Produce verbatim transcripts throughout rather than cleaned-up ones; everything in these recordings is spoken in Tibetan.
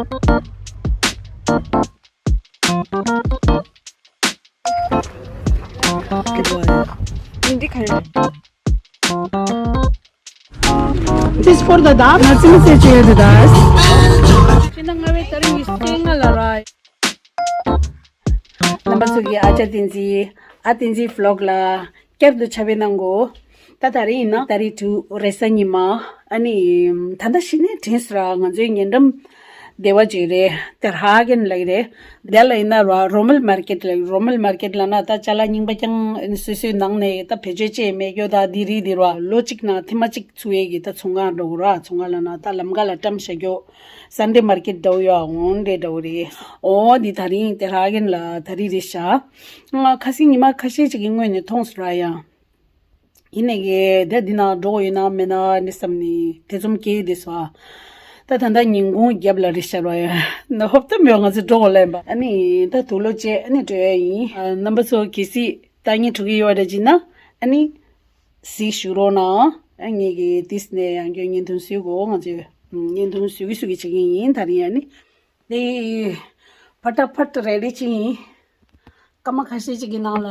འདི་ག་རེ། This for the dog. Nothing to say to the dog. ཕྱི་ཟླ་ལྔ་པའི་ཏ་རིག་ཉི་ཤུ་རྩ་ལྔ་ལ་ར། རྣམ་པ་ཚོ་གིས་ཨ་ཅག་བསྟན་འཛིན། ཨ་བསྟན་འཛིན་ཝི་ལོག་ལ་བསྐྱར་དུ་ཕྱག་དཔེ་གནང་གོ། ད་ད་རེས་ཡིན་ན་ཏ་རིག་དྲུག་རེས་གཟའ་ཉི་མ། ཨ་ནི་ད་ལྟ་གཞི་ནས་དྲན་སོང་ར། ང་ཚོའི་ཉེ་འགྲམ་སྡེ་བ་ཅིག་རེད། དེ་ཧ་གན་ལགས་རེད། དེ་ལ་ཡིན་ན་ར་རོ་མལ་མར་ཀེད་ལ། རོ་མལ་མར་ཀེད་ལ་ན་ད་ཅ་ལག་རྙིང་པ་རྐྱང་སོ་སོའི་ནང་ནས་ད་བེད་སྤྱོད་བྱས་མེད་རྒྱུ་ད་འདི་རིགས་འདི་ར་ལོ་གཅིག་ནང་ཐེངས་མ་གཅིག་ཚུགས་ཡས་ཀྱི་ད་ཚོང་ཁང་འགྲོ་དགོས་ར། ཚོང་ཁང་ལ་ན་ད་ལམ་ཁ་ལ་བཀྲམ་བཞག་རྒྱུ། Sunday market འདྲ་བོ་ཡོད་འོང་འདྲེ་འདྲ་བོ་རེད། ཨོ་འདི་ད་རིང་དེ་ཧ་གན་ལ་ད་རིག་རེད་ཤག་ང་ཁ་སང་ཉི་མ་ཁ་ཤས་ཅིག་གི་སྔོན་ནས་མཐོང་སོང་ར་ཡ། ཡིན་ནའི་གི་དེ་འདི་ན་འགྲོ་ཡོད་ན་མེད་ན་ནི་བསམ་ནས་དེ་ཙམ་སྐྱེས་བསྡད་སོང་། ད་ད་ལྟ་ཉིན་གུང་རྒྱབ་ལ་རེད་ཤག་ར་ཡ། ན་ཧོབ་ཏེ་མེད་ང་ཚོ་འགྲོ་ལེན་པ། ཨ་ནི་ད་དུག་ལོག་བཅད་ཨ་ནི་འགྲོ་ཡ་ཡིན། ཨ་རྣམ་པ་ཚོ་གལ་སྲིད་ལྟ་སྙིང་བྲོ་གི་ཡོད་རེད་ཅེ་ན་ཨ་ནི་གཟིགས་ཞུ་རོགས་གནང་། ཨ་ངེད་ཀྱི་ཏིས་ནས་ཡང་བསྐྱར་བརྙན་ཐུང་བཟོས་གོ། ང་ཚོས་བརྙན་ཐུང་བཟོས་གི་བཟོས་གི་བྱེད་ཀྱི་ཡིན། ད་རིང་ཨ་ནི་དེ་ཕ་ཏ་ཕ་ཏ་རེ་རེ་ཅིག་ཡིན། སྐར་མ་ཁ་ཤས་ཅིག་གི་ནང་ལ།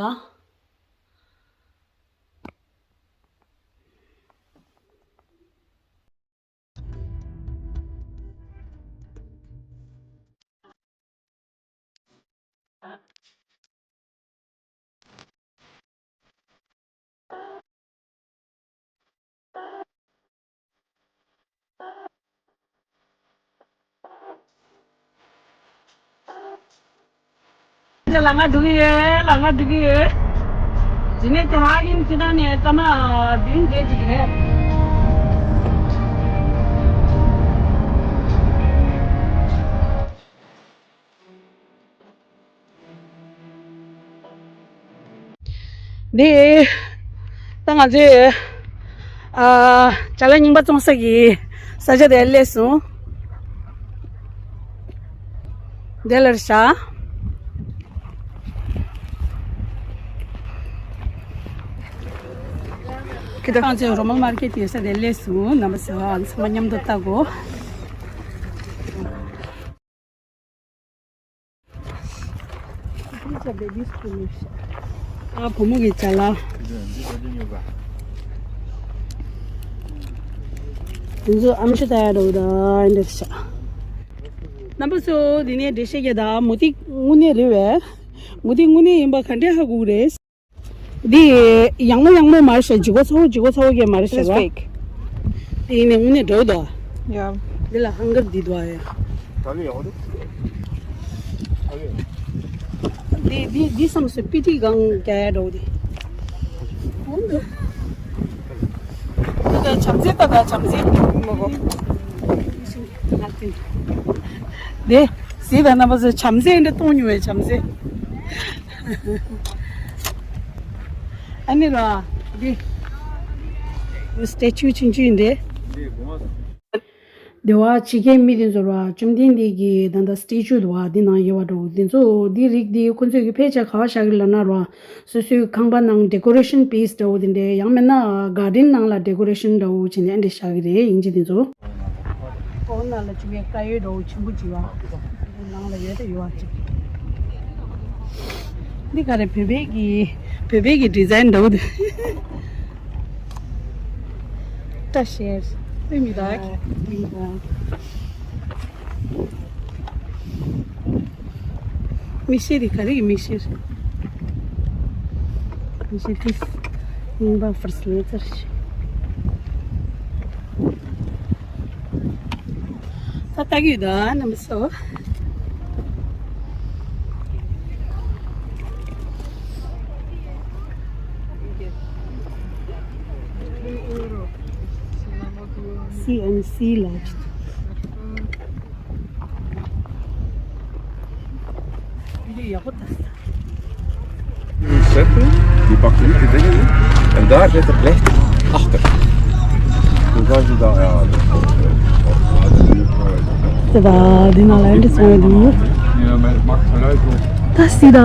ལ་ང་འགྲོ་གི་ཡོད། ལ་ང་འགྲོ་གི་ཡོད། དེ་ནས་དེ་ཧ་ཡིན་ཁྱེད་རང་ནས་ལྟ་ན་བདུན་བརྒྱད་ཅིག་རེད། འདི། ད་ང་ཚོས། ཨ། ཅ་ལག་རྙིང་པ་བཙོང་ས་གི་ས་ཆ་དེར་སླེབས་སོང་། འདི་ལ་རེད་ཤག་ཁྱེད་ད་ང་ཚོས་རོ་མལ་མར་ཀེད་ཡོད་ས་དེར་སླེབས་སོང་། རྣམ་པ་ཚོ་ཚང་མ་མཉམ་དུ་ལྟ་དགོས། ཨ་བུ་མོ་གི་ཅ་ལག་དེ་ཚོ་ཨམ་ཆི་ལྟ་ཡག་འདྲ་བོ་ད་འདྲ་ཤག་རྣམ་པ་ཚོ་འདི་ནས་འགྲེལ་བཤད་རྒྱག་ད། མུ་ཏིག་དངོས་གནས་རེད་བས། མུ་ཏིག་དངོས་གནས་ཡིན་པ་ག་འདྲས་ཧ་གོ་གི་རེད། འདི་ཡང་མོ་ཡང་མོ་མ་རེད་ཤག་ལྗིད་ཁོག་ཚ་བོ་ལྗིད་ཁོག་ཚ་བོ་གས་མ་རེད་ཤག་ར། This fake. དེ་ཡིན་ནའི་དངོས་གནས་འདྲ་བོ་འདུག Yeah. འདི་ལ་ཧང་གར་འདི་འདུག་ཨ་ཡ། འདི་འདི་འདི་བསམ་སོང་པི་ཏི་གང་རྒྱག་ཡ་འདྲ་བོ་འདི། འོ་འདུག་འདི་ད་བྱམས་བརྩེ་ད་ད་བྱམས་བརྩེ། མ་གོ། དེ་ཟེར་ད་རྣམ་པ་ཚོ་བྱམས་བརྩེ་འདྲ་གཏོང་མྱོང་བའི་བྱམས་བརྩེ། ཨ་ནི་ར། འདི་སི་ཊེ་ཅུ་ཆུང་ཆུང་འདི། འདི་བ་ཕྱི་རྒྱལ་མི་དེ་ཚོ་ར་བཅོམ་ལྡན་འདས་ཀྱི་ད་ལྟ་སི་ཊེ་ཅུ་འདུག་བ། འདི་ནང་ཡོད་པ་འདྲ་བོ་དེ་ཚོ་འདི་རིགས་འདི་ཁོ་ཚོས་ཀྱི་ཕལ་ཆེར་ག་བ་བཞག་གི་ལབ་ན་ར། སོ་སོའི་ཁང་པ་ནང་ཌེ་ཀོ་རེ་ཤན་པིས་འདྲ་བོ་དེ་འདྲས། ཡང་མིན་ན་གར་ཌེན་ནང་ལ་ཌེ་ཀོ་རེ་ཤན་འདྲ་བོ་བྱས་ནས་ཨ་འདྲས་བཞག་གི་རེད། དབྱིན་ཇི་དེ་ཚོ། ཨོ་ནང་ལ་བཅུག་པའི་དཀར་ཡོལ་འདྲ་བོ་ཆེན་པོ་ཅིག་ཡོད། ནང་ལ་ཡོད་དེ་ཡོད་ཅིག་འདི་ག་རེ་བོད་པའི་གི་བོད་པའི་གི་ཌི་ཛའིན་འདྲ་བོ་དེ། བཀྲ་ཤིས་པདྨའི་ལ། མིག་ཤེལ་དེ་ག་རེ་གི་མིག་ཤེལ། མིག་ཤེལ་དེ་རྙིང་པ་ཕར་སི་ལེ་ཙར་ཞིག་ད་ལྟ་གི་ད་རྣམ་པ་ཚོ། སི་ཨེན་སི་ལ། འདི་ཡག་པོ་ད། Setzen, die Batterie, die Dinge, und da geht das Licht achter. Wo soll sie da? Ja, das ist, äh, das ist, äh, དེ་ད་འདི་ནང་ལ་འདི་ཚོ་འདུག Ja, man macht halt so. ད་སི་ད།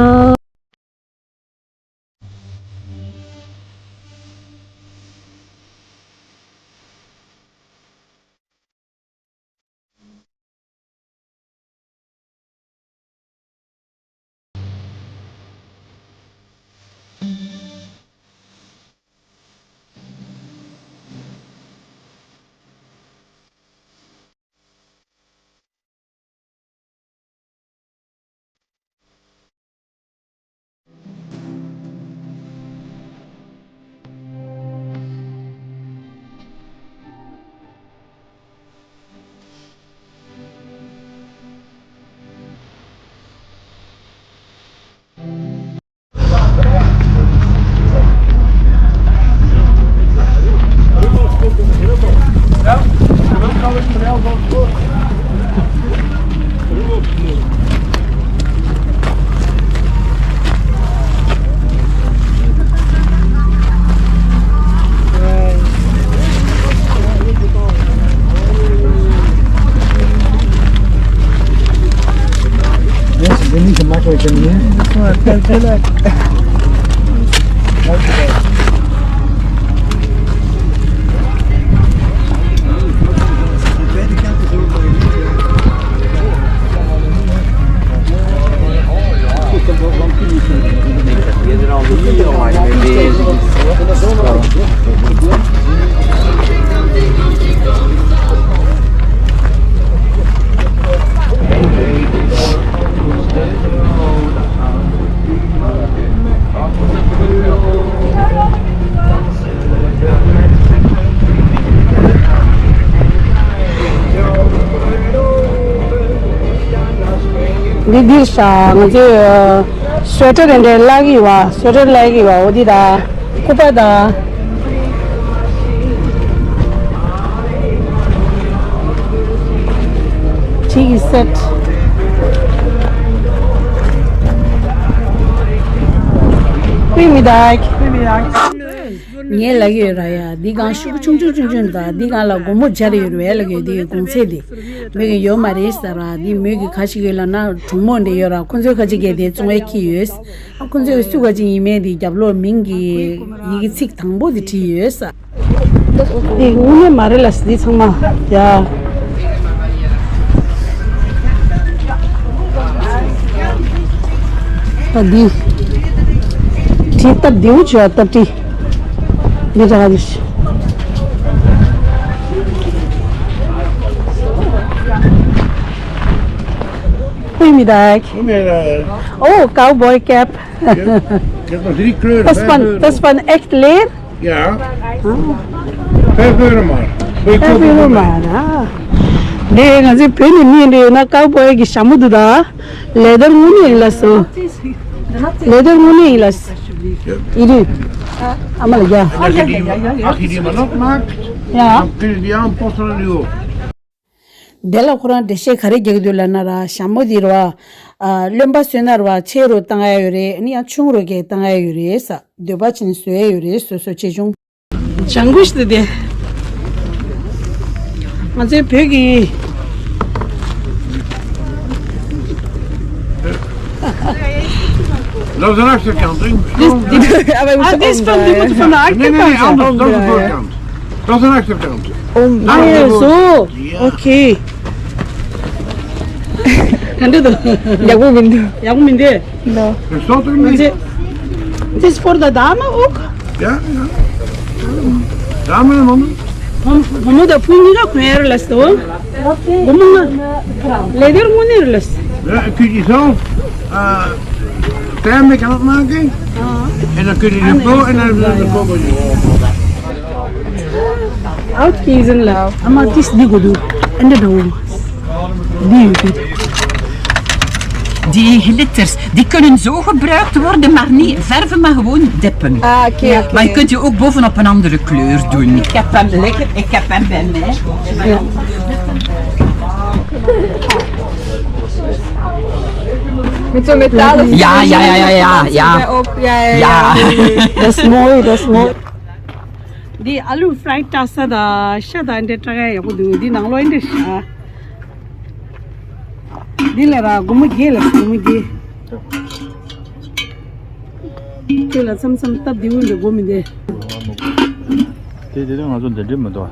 འདི་འདིར་ཤ་ང་ཚོས་སུ་ཝེ་ཊར་རེ་འདྲ་བརླག་གི་ཡོད་པ། སུ་ཝེ་ཊར་བརླག་གི་ཡོད་པ། འོ་འདི་དང་སྐུད་པ་དང་། ཊི་གི་སེཊ། ངས་ལབ་ཀྱི་ཡོད་ར་ཡ། འདི་སྒང་ཤོག་གུ་ཆུང་ཆུང་ཆུང་ཆུང་དང་། འདི་སྒང་ལ་སྒོར་མོ་སྦྱར་ཡོད་རེད་པས་ལབ་ཀྱི་ཡོད། འདི་གོང་ཚད་འདི་མོས་ཀྱི་ཡོད་མ་རེད་ཟེར་ར། འདི་མོས་ཀྱི་ག་ཞིག་ཡོད་ལབ་ན། གྲོགས་མོ་འདི་ཡོད་ར། ཁོ་ཚོའི་ཁ་ཅིག་གིས་དེ་བཙོང་བའི་ཁྱི་ཡོད། ཁོ་ཚོས་སུ་ག་ཅིག་ཡིན་མིན་དེ་རྒྱབ་ལོགས་མིང་གི་ཡི་གེ་ཚིག་དང་པོ་དེ་བྲིས་ཡོད་ས། དེ་དངོས་གནས་མ་རེད་ལ་སི་དེ་ཚང་མ་ཡ། ད་འདི་བྲིས་སྟབས་བདེ་བོ་བྱོས་ཨ། སྟབས་བྲིས་འདི་འདྲ་ག་རེ། Goedemiddag. Goedemiddag. Oh, cowboy cap. Ja, dat is drie kleuren. Dat is van, dat is van echt leer? Ja. Ah. Vijf euro maar. Goedkoop. Vijf euro maar. Ah. ནས་ང་ཚོའི་བོད་ནས་མི་འདྲ་ཡོད་ན་ཀའུ་བོའི་གི་ཞྭ་མོ་འདུག་ད། ལེ་དར་དངོས་གནས་ཡིན་ལ་སོ། ལེ་དར་དངོས་གནས་ཡིན་ལ་སོ། ཡིན་རེད། ཨ་མ་ལ་རྒྱ། Als je die, als je die maar nat maakt, ja, dan kun je die aanpassen aan je hoofd. དེ་ལ་ཁོ་རང་འགྲེལ་བཤད་ག་རེ་རྒྱག་གི་འདུག་ལབ་ན་ར། ཞྭ་མོ་འདི་ར་བ། ཨ། རློན་པ་བཟོས་ན་ར་བ་ཆེ་རུ་བཏང་ཡ་ཡོད་རེད། ཨ་ནི་ཡང་ཆུང་རུ་གྱི་བཏང་ཡ་ཡོད་རེད་ས། འདོད་པ་ཅན་བཟོ་ཡ་ཡོད་རེད། སོ་སོ་ཆེ་ཆུང་། ལྗང་གུ་ཞིག་འདུག་སྟེ། ང་ཚོའི་བོད་ཀྱི། Dat is een achterkant, hè? This, this, ah, this from the, from the achterkant. Nee, nee, nee, anders. Dat is de voorkant. Dat is een achterkant. Ah, ja, zo. Oké. ཡག་པོ་མི་འདུག་ཡག་པོ་མི་འདུག No. Is dat er niet? Dit is voor de dame ook? Ja, ja. Dame en mannen? བུ་མོ་དང་བུ་གཉིས་ཀ་གོན་ཡ་རེད་ལ་སོ། བུ་མོ་ང་ལེ་དར་དངོས་གནས་རེད་ལ་སོ། Ja, kun je zelf, eh, thermic aan het maken. En dan kun je de po en dan de po. Uitkiezen, love. Allemaal kies die goed doen. En de dom. Die goed. Die glitters, die kunnen zo gebruikt worden, maar niet verven, maar gewoon dippen. Ah, oké, oké. Maar je kunt die ook bovenop een andere kleur doen. Ik heb hem liggen, ik heb hem bij mij. Ja. Met zo'n metalen. Ja, ja, ja, ja, ja, ja. Ook, ja, ja, ja. Dat is mooi, dat is mooi. འདི་ཨ་ལུ་ཕ་རའི་ཌི་བཀྲ་ས་དང་ཤ་དང་འདྲ་བཀྲ་ག་ཡག་པོ་འདུག་འདི་ནང་ལོགས་འདི་ཤ། འདི་ལ་ར་སྒོར་མོ་བརྒྱད་ལ་སྒོར་མོ་བརྒྱད། ཁྱོད་ལ་མཚམས་མཚམས་སྟབས་བདེ་བོ་འདྲ་དགོས་མི་འདུག་དེ་དེ་རིང་ང་ཚོ་འདི་འདྲ་མི་འདུག་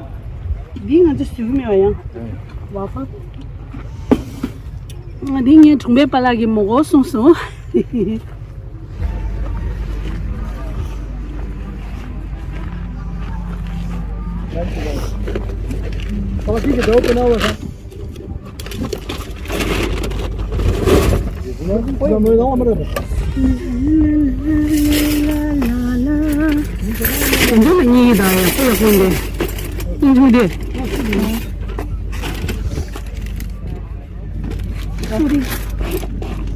འདི་ང་ཚོ་བཟོས་གི་མེད་པ་ཡང་། ཝ་ཧྥ། འདི་ངའི་གྲོང་པའི་པཱ་ལགས་ཀྱིས་མོ་གོ་གསུངས་སོང་། འདི་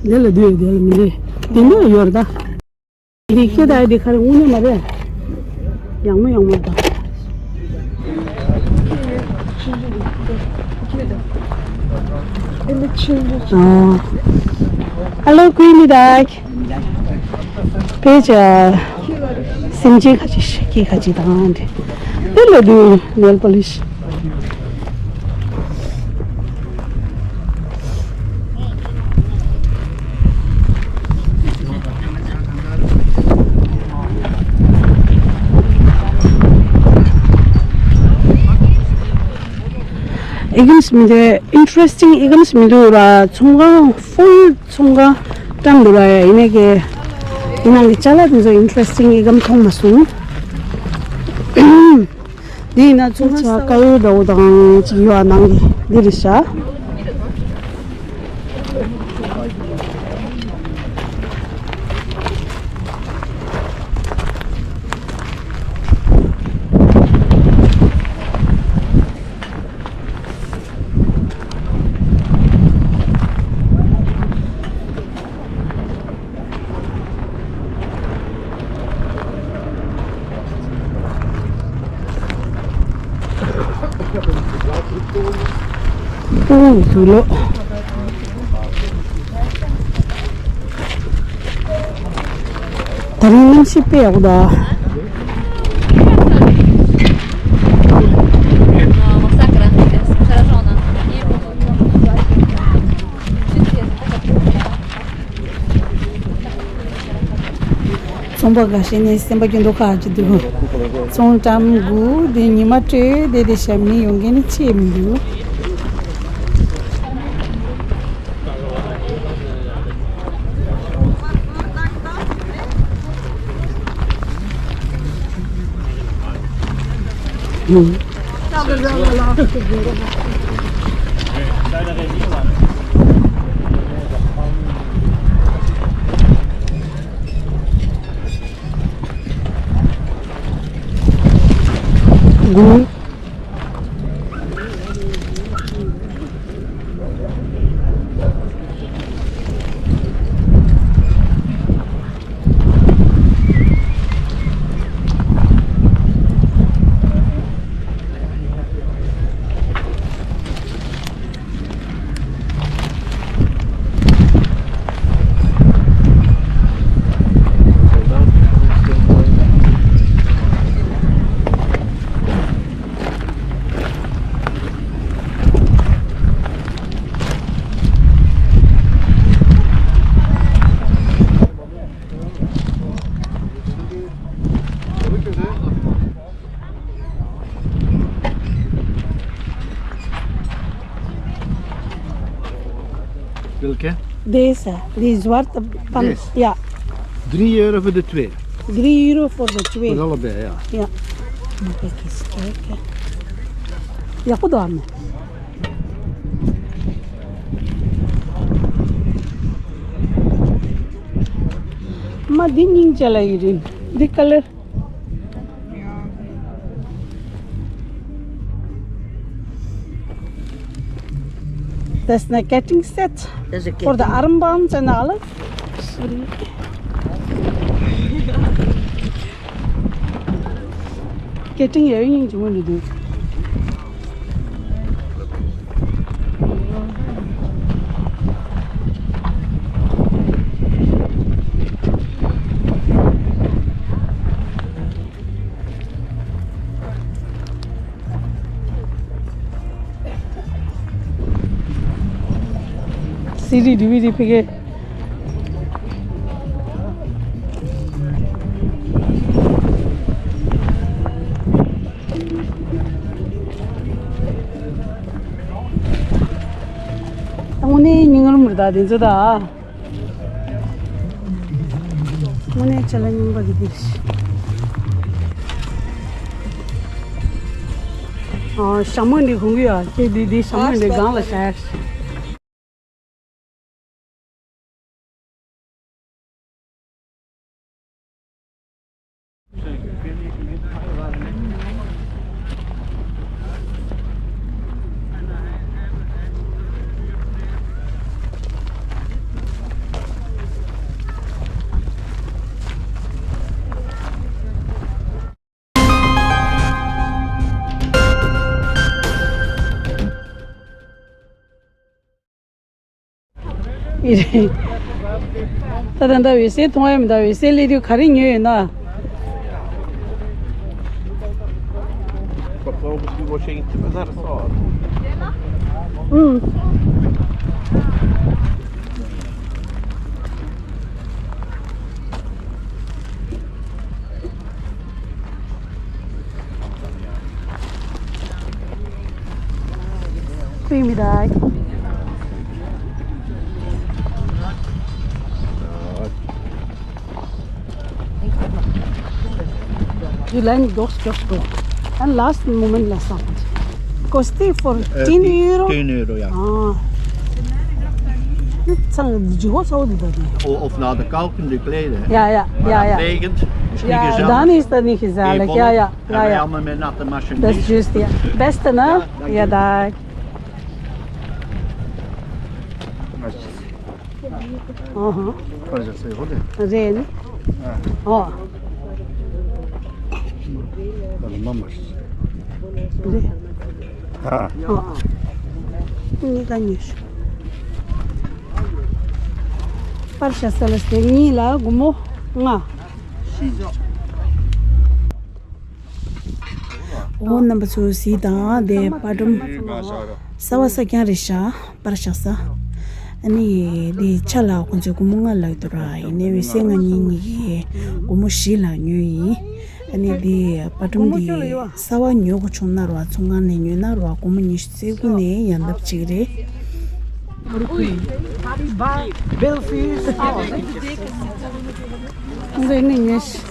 ལ་སྡོད་དེ་ལ་མི་ལས་དེ་འདྲ་ཡོད་རེད་ད། འདི་ཁྱེད་ད་འདི་ཁར་དངོས་གནས་མ་རེད། ཡག་མོ་ཡག་མོ་ད། ཨ། Hallo, goedemiddag. Beetje, eh, simje ཁ་ཅིག་ཤེས་ཀྱི་ཁ་ཅིག་དང་འདི། དེ་ལ་དུ་nail polish། ཨི་ཀམ་ཞིག་མི་འདུག་ཨིན་ཊི་རེ་སི་ཊིང་ཨི་ཀམ་ཞིག་མི་འདུག་ར། ཚོང་ཁང་ཕུལ་ཚོང་ཁང་བཀྲམ་འདུག་ར། ཡིན་ནའི་གི་ཡིན་ནའི་གི་ཅ་ལག་དེ་ཚོ་ཨིན་ཊི་རེ་སི་ཊིང་ཨི་ཀམ་མཐོང་མ་སོང་། འདི་ཡིན་ན་ཚོང་ཁང་ས་དཀར་ཡོལ་འདྲ་བོ་དང་ཅིག་ཡོད་ཨ། ནང་གི་འདི་རེད་ཤག་ཨུ་ཟུ་ལོ། ད་རིང་གནམ་གཤིས་དཔེ་ཡག་པོ་འདུག་ཚོང་པ་འགའ་ཤས་ནས་སེམས་པ་སྐྱོ་མདོག་ཁ་ཅིག་འདུག་ཚོང་བཀྲམ་དགོས་དེ་ཉི་མ་སྤྲོད་དེ་དེ་ཤ་མི་ཡོང་མཁན་ནི་ཆེ་མི་འདུག Welke? Deze, die zwarte pan. Deze? Ja. Drie euro voor de twee. Drie euro voor de twee. Voor allebei, ja. Ja. Moet ik eens kijken. Ja, goed dan. Ma, die ninja la irin. Die color. That's the cutting set. That's a for the cutting. Armbands and all. Sorry. Cutting ཡང་ཡིན་གྱི་མ་འདུག་སི་ཌི་ཌི་ཝི་ཌི་ཕ་གི། དངོས་གནས་སྙིང་རུས་རེད་ད་དེ་ཚོ་ད། དངོས་གནས་ཆ་ལ་རྙིང་པ་གི་འདིར། ཨ། ཞྭ་མོ་འདི་གོན་གི་ཡོད། ཁྱེད་འདི་འདི་ཞྭ་མོ་འདི་སྒང་ལ་བཞག་ཨི་རེད། ད་ད་ད་འོད་ཟེར་མཐོང་ཡ་མི་འདུག་འོད་ཟེར་སླེབས་དུས་ག་རེ་ཉོས་ཡོད་ན། ཨུམ། ལན་མགྱོགས་མགྱོགས་འགྲོ། And last moment ལ་ས། Cost for ten euro. Ten euro, ja. Ah. Nicht sagen, die Hosa oder da nicht? O-, auf na de kalkende kleden. Ja, ja, ja, ja. Regent, is niet gezellig. Dan is dat niet gezellig. Ja, ja, ja, ja. Allemaal met natte maschen. Dat is juist, ja. Beste, ne? Ja, dank je. Ja, dank. ཨ་ཧ། པར་བཞག་ས་ཡོད་དེ། རེད་ནི། ཨ། ཨོ། ད་ལ་མ་མ་རེད། རེད། ཨ། ཨོ། གཉིས་ཀ་ཉོས་ཤོག་པར་བཞག་ས་ལ་སྟེ་གཉིས་ལ་སྒོར་མོ་ལྔ། ཨོ་རྣམ་པ་ཚོ་གཟིགས་དང་། དེ་པར་སྒྲོམ་གསར་པ་གསར་རྐྱང་རེད་ཤག་པར་བཞག་ས། ཨ་ནི་དེ་ཆ་ལ་ཁོང་ཚོས་སྒོར་མོ་ལྔ་ལབ་འདུག་ར། ཡིན་ནའི་འོད་ཟེར་ང་གཉིས་གཉིས་ཀྱིས་སྒོར་མོ་བཞི་ལ་ཉོས་ཡིན། ཨ་ནི་དེ་པར་སྒྲོམ་དེ་གསར་པ་ཉོ་དགོས་བྱུང་ན་ར། ཚོང་ཁང་ནས་ཉོས་ན་ར། སྒོར་མོ་ཉི་ཤུ་རྩ་དགུ་ནས་ཡང་ལྡབ་གཅིག་རེད། འདི་ནི་ཉོས་ཤིག་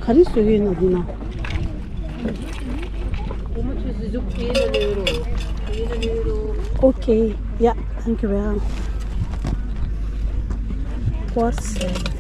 ག་རེ་བཟོ་གི་ཡོད་ན་འདི་ན། Okay, yeah, thank you very much. What's that?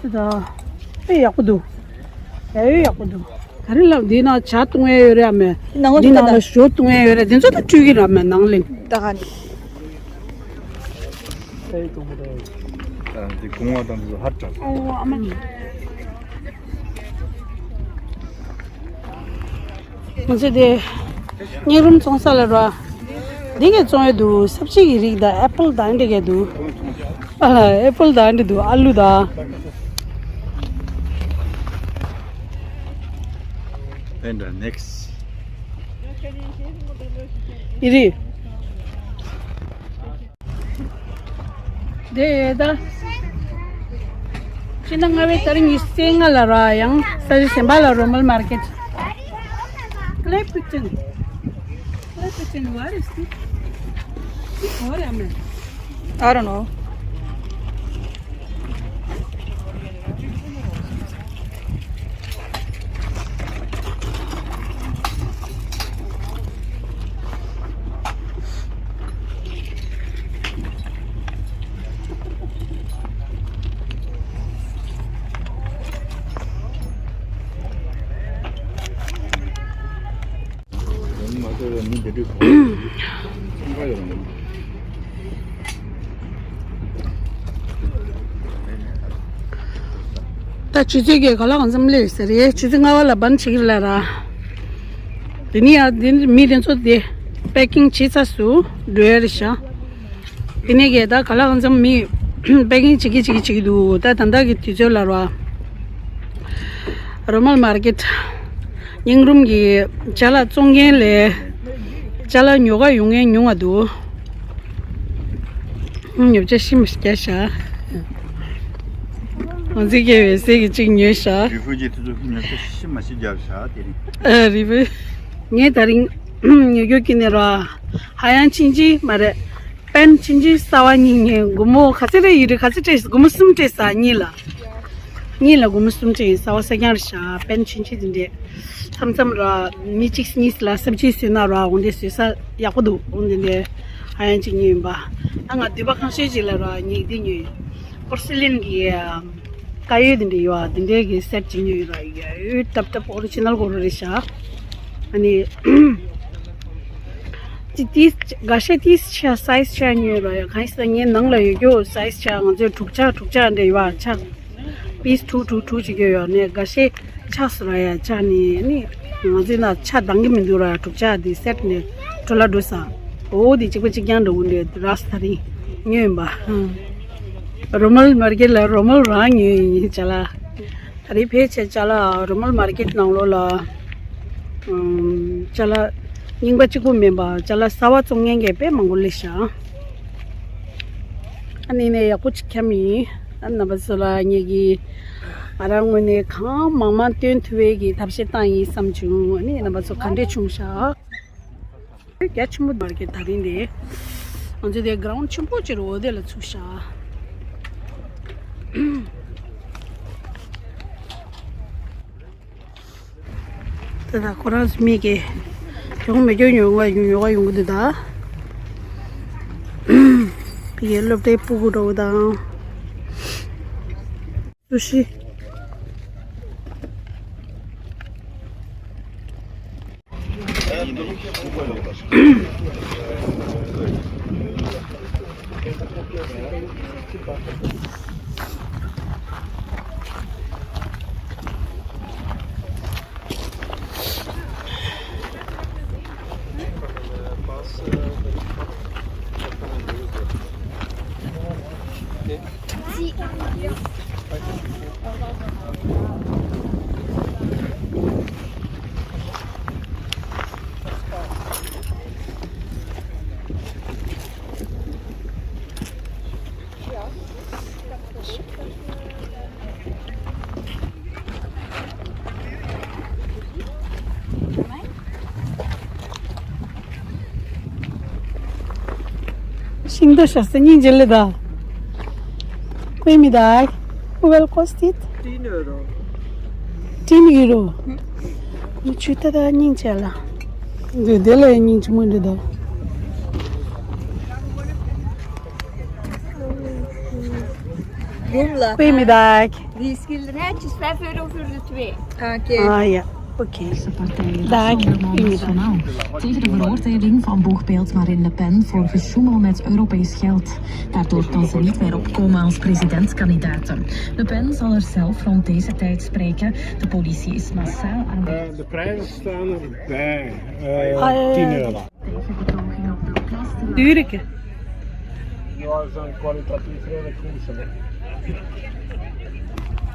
ད་དཔེ་ཡག་པོ་འདུག་ཡ་ཡོ་ཡག་པོ་འདུག་ག་རེ་ལབ། འདི་ན་ཇ་བཏུང་ཡས་ཡོད་རེད་ཨ་མས། ནང་ལ་འདི་ནང་ལ་ཞོ་བཏུང་ཡས་ཡོད་རེད། འདི་ཚོ་ད་སྤྲུལ་གྱི་རེད་ཨ་མས་ནང་ལ། ད་ག་ནས། ཨ་འདི་གོང་བ་དང་འདི་ཚོ་ཧར་དྲགས། ཨོ་ཨ་མ། ང་ཚོ་དེ་སྙིང་རུམ་བཙོང་ས་ལ་ར། འདི་གས་བཙོང་ཡོད་འདུག་སབ་ཇི་གི་རིགས་དང་ཨེ་པལ་དང་འདི་གས་འདུག་ཨ་ལ་ཨེ་པལ་དང་འདི་འདུག་ཨ་ལུ་དང་། And the next. ཨི་རི། དེ་ཡོད་ད། ཕྱི་ཟླ་ལྔ་པའི་ཏ་རིག་ཉི་ཤུ་རྩ་ལྔ་ལ་ར་ཡང་ས་ཆ་གཞན་པ་ལ་རོ་མལ་མར་ཀེད། Clay pigeon. Clay pigeon, what is this? What am I? I don't know. ད་ཆུ་ཚོད་ཀྱི་ག་ལ་གང་འཚམ་སླེབས་ཟེར་རེད། ཆུ་ཚོད་ལྔ་པ་ལ་བན་བྱེད་ཀྱི་ལ་ར། དེ་ནི་ཡ་དེ་མི་དེ་ཚོ་དེ་པེ་ཀིང་བྱེད་ཚར་སུ་འགྲོ་ཡ་རེད་ཤག་དེ་ནས་གས་ད་ག་ལ་གང་འཚམ་མི་པེ་ཀིང་བྱེད་ཀྱི་བྱེད་ཀྱི་བྱེད་ཀྱི་འདུག་ད་ད་ལྟ་གི་དུས་ཚོད་ལ་ར། རོ་མལ་མར་ཀེད། སྙིང་རུམ་གྱི་ཅ་ལག་བཙོང་མཁན་ལས་ཅ་ལག་ཉོ་ག་ཡོང་མཁན་ཉུང་བ་འདུག་ཉོ་ཆ་ཤི་མ་ཤི་རྒྱག་ཤག་ང་ཚོའི་སྐྱེ་བའི་ཟས་ཀྱི་གཅིག་ཉོས་ཤག་རི་ཧྥུ་ཇི་དེ་ཚོ་ཉོ་ཆ་ཤི་མ་ཤི་རྒྱག་ཤག་དེ་རིང་། ཨ་རི་ཧྥུ། ངས་ད་རིང་ཉོ་རྒྱུ་གི་ནས་ར། ཧ་ཡང་ཕྱིན་ཅི་མ་རེད། པན་ཕྱིན་ཅི་གསར་པ་གཉིས་ཉོས། སྒོར་མོ་ག་ཚོད་རེད་ཡོད་རེད། ག་ཚོད་སྤྲད། སྒོར་མོ་གསུམ་སྤྲད་ས་གཉིས་ལ། གཉིས་ལ་སྒོར་མོ་གསུམ་སྤྲད་ཡིན། གསར་པ་གསར་རྐྱང་རེད་ཤག་པན་ཕྱིན་ཅི་དེ་འདྲས། མཚམས་མཚམས་ར་མི་གཅིག་གཉིས་ལ་སབ་ཇི་བཟོས་ན་ར་འོ་འདྲས་བཟོས་ས་ཡག་པོ་འདུག་འོ་འདི་འདྲས། ཨ་ཡང་གཅིག་ཉོས་ཡིན་པ། ཨ་ང་འདོད་པ་ཁང་ཤས་ཅིག་ལ་ར་ངས་འདི་ཉོས་ཡིན། པོར་སི་ལིན་གྱི་ཀ་ཡོད་དེ་འདྲ་ཡོད་ཨ། དེ་འདྲའི་གི་སེ་ཊི་ཅིག་ཉོས་ཡིན་ར། ཡ་ཡོད་ཏབ་ཏབ་ཨོ་རི་ཇི་ནལ་གོ་རུ་རེད་ཤག་ཨ་ནི་ཅི་ཏིས་འགའ་ཤས་ཏིས་ཆ་སའི་ཛི་ཆ་ཉོས་ར། ཡ་གང་ཡིན་ཟེར་ན་ངའི་ནང་ལ་ཡོད་རྒྱུ་སའི་ཛི་ཆ་ང་ཚོའི་དྲུག་ཆ་དྲུག་ཆ་འདྲ་ཡོད་ཨ། ཆ་པིས་ཊུ་ཊུ་ཊུ་ཅིག་ཡོད་ཡོད་ནས་འགའ་ཤས། ཆགས་སུ་ར་ཡ་ཆགས་ནི་ནི། ང་ཚོའི་ན་ཆ་འདང་གི་མི་འདུག་ར། དྲུག་ཆ་འདི་སེ་ཊི་ནས་གྲོ་ལ་འགྲོ་ས། འོ་འདི་གཅིག་པ་གཅིག་རྐྱང་འདྲ་བོ་འདི་ར་སི་ཐ་རིང་ཉོས་ཡིན་པ། རོ་མལ་མར་ཀེཊ་ལ་རོ་མལ་རང་ཉོས་ཡིན་ཅ་ལག་ད་རེས་ཕལ་ཆེར་ཅ་ལག་རོ་མལ་མར་ཀེཊ་ནང་ལོགས་ལ། ཅ་ལག་རྙིང་པ་གཅིག་པུ་མིན་པ་ཅ་ལག་གསར་པ་བཙོང་མཁན་གྱི་དཔེ་མང་པོ་སླེབས་ཤག་ཨ་ནི་ནས་ཡག་པོ་ཅིག་འཁྱམ་ཡིན། ཨ་རྣམ་པ་ཚོ་ལ་ངེད་ཀྱིས་ང་རང་ངོས་ནས་གང་མང་མང་སྟོན་ཐུབ་པའི་གི་ཐབས་ཤེས་བཏང་ཡིན་བསམ་བྱུང་། ཨ་ནི་རྣམ་པ་ཚོ་ག་འདྲས་བྱུང་ཤག་རྒྱ་ཆེན་པོ་མར་ཀེཊ་ད་རིང་དེ། ང་ཚོ་དེ་གྷ་རའུན་ཌི་ཆེན་པོ་ཅིག་རེད། འོ་དེ་ལ་ཚུགས་ཤག་ད་ད་ཁོ་རང་ཚོ་མི་གི་གྱོང་མི་གྱོང་ཉོ་ག་ཡོང་ཉོ་ག་ཡོང་གི་འདུག་ད་ཕ་གི་སློབ་གྲྭའི་སྤུ་གུ་འདྲ་བོ་དང་སུ་ཤི། ཤིང་རྟ་ཤ་ཟ་སྙིང་རྗེ་ལེ་ད། ཀུའི་མི་ད། Who will cost it? Ten euro. Ten euro. ཁོ་ཆུ་ད་ད་སྙིང་རྗེ་ལ། འདི་དེ་ལ་སྙིང་རྗེ་མོ་འདི་ད། Bumla. Goedemiddag. Die schilderijtjes, vijf euro voor de twee. Dank je. Ah ja, oké. Partijen Dag, Rassemblement goedemiddag. National tegen de veroordeling van boegbeeld Marine Le Pen voor gesjoemel met Europees geld. Daardoor kan ze niet meer opkomen als presidentskandidate. Le Pen zal er zelf rond deze tijd spreken. De politie is massaal aan de Eh, de prijzen staan erbij. Eh, Ah, ja, ja, ja. tien euro. Duur. Ja, ze zijn kwalitatief redelijk goed, zeg.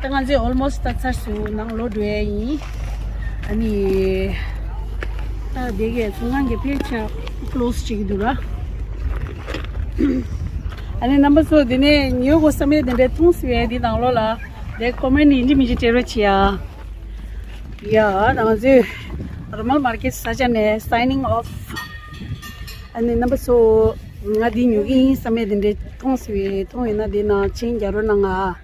ད་ང་ཚོས་almost་ད་ཚར་སོང་། ནང་ལོག་འགྲོ་ཡ་ཡིན། ཨ་ནི་ད་དེ་གའི་ཚོང་ཁང་གི་ཕལ་ཆེར་close་བྱེད་ཀྱི་འདུག་ར། ཨ་ནི་རྣམ་པ་ཚོ་དེ་ནས་ཉོ་དགོས་བསམ་ཡས་དེ་འདྲའི་མཐོང་སོང་བས་དེ་ནང་ལོགས་ལ་དེ་comment་ཡིན་གཅིག་མིན་གཅིག་སྤྲད་རོགས་བྱེད་ཡ། ཡ། ང་ཚོས་རོ་མལ་མར་ཀེཊ་ས་ཆ་ནས་signing off། ཨ་ནི་རྣམ་པ་ཚོ་ང་འདི་ཉོ་གི་ཡིན་བསམ་ཡས་དེ་འདྲའི་མཐོང་སོང་བས། མཐོང་ཡོད་ན་དེ་ནང་མཆན་རྒྱག་རོགས་གནང་ང་།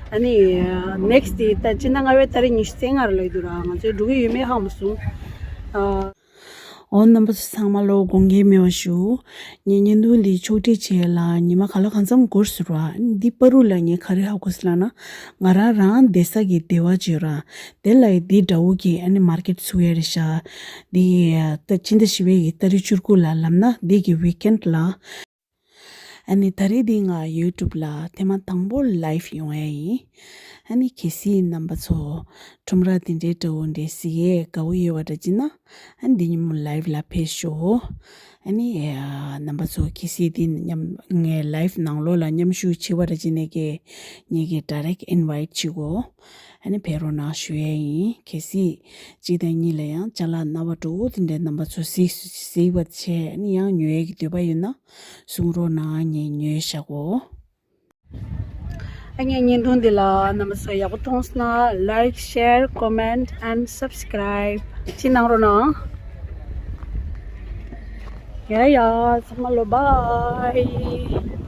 ཨ་ནི་next་day་ད་སྤྱི་ཟླ་ལྔ་པའི་ཏ་རིག་ཉི་ཤུ་རྩ་ལྔ་རེད་ལབ་ཀྱི་འདུག་ར། ང་ཚོས་འགྲོ་གི་ཡོད་མེད་ཧ་མ་སོང་། ཨ། འོ་རྣམ་པ་ཚོ་ཚང་མ་ལ་དགོངས་འགལ་མེད་པ་ཞུ། ངས་བརྙན་ཐུང་འདི་ཕྱོགས་སྒྲིག་བྱས་ལ་ཉི་མ་ག་ལ་གང་འཚམ་འགོར་སོང་ར། འདི་བར་དུ་ལ་ངས་ག་རེ་ཧ་གོ་སོང་ལབ་ན། ང་རང་རང་བསྡད་ས་གི་སྡེ་བ་ཅིག་ཡོད་ར། དེ་ལ་འདི་འདྲ་བོ་གི་ཨ་ནི་མར་ཀེཊ་ཚུགས་ཡ་རེད་ཤག་འདི་ད་ཕྱི་ཟླ་བཞི་པའི་གི་ཏ་རིག་བཅུ་དགུ་ལ་ལབ་ན་འདི་གི་weekend་ལ། ཨ་ནི་ད་རེས་འདི་ང་YouTube་ལ་ཐེངས་མ་དང་པོ་live་ཡོང་ཡ་ཡིན། ཨ་ནི་གལ་སྲིད་རྣམ་པ་ཚོ་ཁྲོམ་ར་དེ་འདྲའི་འདྲ་བོ་འདྲ་གཟིགས་ཡས་དགའ་བོ་ཡོད་པ་འདྲ་བྱས་ན། ཨ་ནི་འདི་ཉིན་མོ་live་ལ་ཕེབས་ཤོག་ཨ་ནི་ཨ་རྣམ་པ་ཚོ་གལ་སྲིད་འདི་མཉམ་ངའི་live་ནང་ལོགས་ལ་མཉམ་ཞུགས་བྱེད་པ་འདྲ་བྱས་ནས་ཀྱི་ངེད་ཀྱི་direct invite་བྱེད་གོ་ཨ་ནི་ཕེབས་རོགས་གནང་ཞུ་ཡས་ཡིན། གལ་སྲིད་གཅིག་དང་གཉིས་ལ་ཡང་ཅ་ལག་སྣ་བ་འདྲ་བོ་དེ་འདྲའི་རྣམ་པ་ཚོ་གཟིགས་གཟིགས་པ་བྱས་ཨ་ནི་ཡང་ཉོ་ཡས་ཀྱི་འདོད་པ་ཡོད་ན། གསུང་རོགས་གནང་། ངས་ཉོས་བཞག་གོ་ཨ་ངའི་བརྙན་ཐུང་འདི་ལ་རྣམ་པ་ཚོ་ཡག་པོ་མཐོང་སོང་ན་like, share, comment and subscribe་ཅིག་གནང་རོགས་གནང་། ཡ་ཡ་ཚང་མ་ལོ་bye།